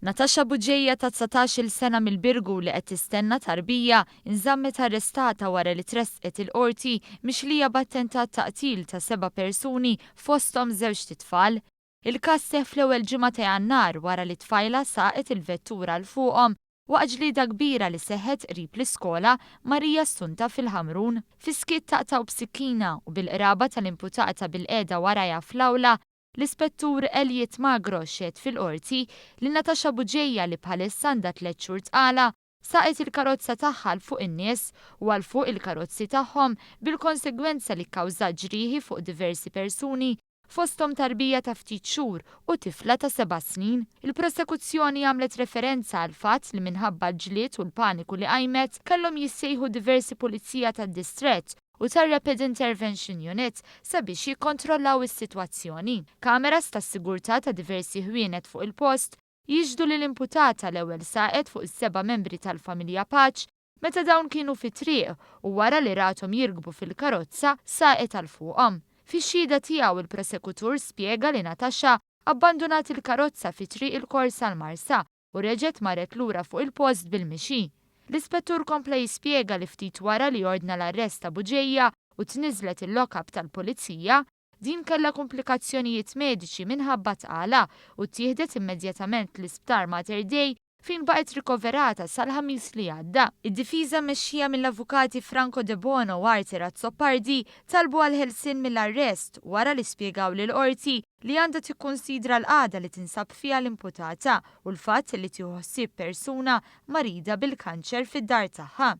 Natasha Bugeja ta' 19-il sena mill-Birgu li qed tistenna tarbija nżammet arrestata wara li tressqet il-Qorti mixlija b'attentat ta' qtil ta' seba' persuni fosthom żewġt itfal. Il-każ seħħ fl-ewwel ġimgħa ta' Jannar wara li tfajla saqet il-vettura 'l fuqhom waqt ġlieda kbira li seħħet qrib l-iskola Marija Assunta fil-Ħamrun. Fis-skiet taqtgħu b'sikkina u bil-qraba tal-imputata bilqiegħda warajha fl-awla, L-Ispettur Elliot Magro xehed fil-Qorti li Natasha Bugeja li bħalissa għandha tlett xhur tqala, saqet il-karozza tagħha 'l fuq in-nies u għal fuq il-karozzi tagħhom bil-konsegwenza li kkawżat ġrieħi fuq diversi persuni fosthom tarbija ta' ftit xhur u tifla ta' seba' snin. Il-prosekuzzjoni għamlet referenza għall-fatt li minħabba l-ġlied u l-paniku li qajmet kellhom jissejħu diversi pulizija tad-distrett u tar-Rapid Intervention Unit sabiex jikkontrollaw is-sitwazzjoni. Kameras tas-sigurtà ta' diversi ħwienet fuq il-post jixhdu li l-imputata l-ewwel saqet fuq is-seba' membri tal-familja Pace meta dawn kienu fit-triq u wara li rathom jirkbu fil-karozza saqet għal fuqhom. Fix-xhieda tiegħu il-prosekutur spjega li Natasha abbandunat il-karozza fi Triq il-Korsa l-Marsa u reġgħet marret lura fuq il-post bil-mixi. L-ispettur kompla jispjega li ftit wara li ordna l-arrest ta' Bugeja u tniżlet il-lockup tal-pulizija, din kellha komplikazzjonijiet mediċi minħabba tqala u ttieħdet immedjatament l-isptar Mater Dei fejn baqgħet rikoverata sal-Ħamis li għadda. Id-difiża mmexxija mill-avukati Franco Debono u Arthur Azzopardi talbu għall-ħelsien mill-arrest wara li spjegaw lill-qorti li għandha tikkunsidra l-qagħda li tinsab fiha l-imputata u l-fatt li tieħu ħsieb persuna marida bil-kanċer fid-dar tagħha.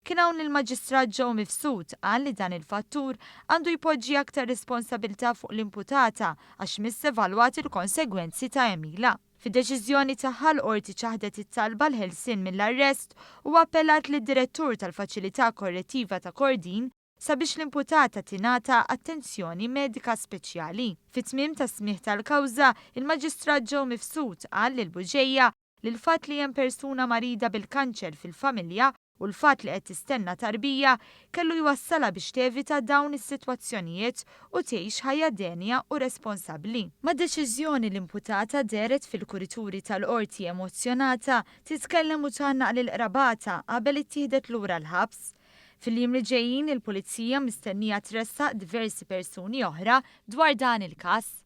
Kien hawn li l-Maġistrat Joe Mifsud qal li dan il-fattur għandu jpoġġi aktar responsabilità fuq l-imputata għax miss evalwat il-konsegwenzi ta' għemilha. Fid-deċiżjoni tagħha l-qorti ċaħdet it-talba l-ħelsien mill-arrest u appellat lid-direttur tal-Faċilità Korrettiva ta' Kordin sabiex l-imputata tingħata attenzjoni medika speċjali. Fit-tmiem tas-smigħ tal-kawża, il-Maġistrat Joe Mifsud qal lil Bugeja li l-fatt li hemm persuna marida bil-kanċer fil-familja u l-fatt li qed tistenna tarbija kellu jwassalha biex tevita dawn is-sitwazzjonijiet u tgħix ħajja denja u responsabbli. Mad-deċiżjoni l-imputata dehret fil-kurituri tal-qorti emozzjonata titkellem u tgħannaq lil qrabatha qabel ittieħdet lura l-ħabs. Fil-jiem li ġejjin il-pulizija mistennija tressaq diversi persuni oħra dwar dan il-każ.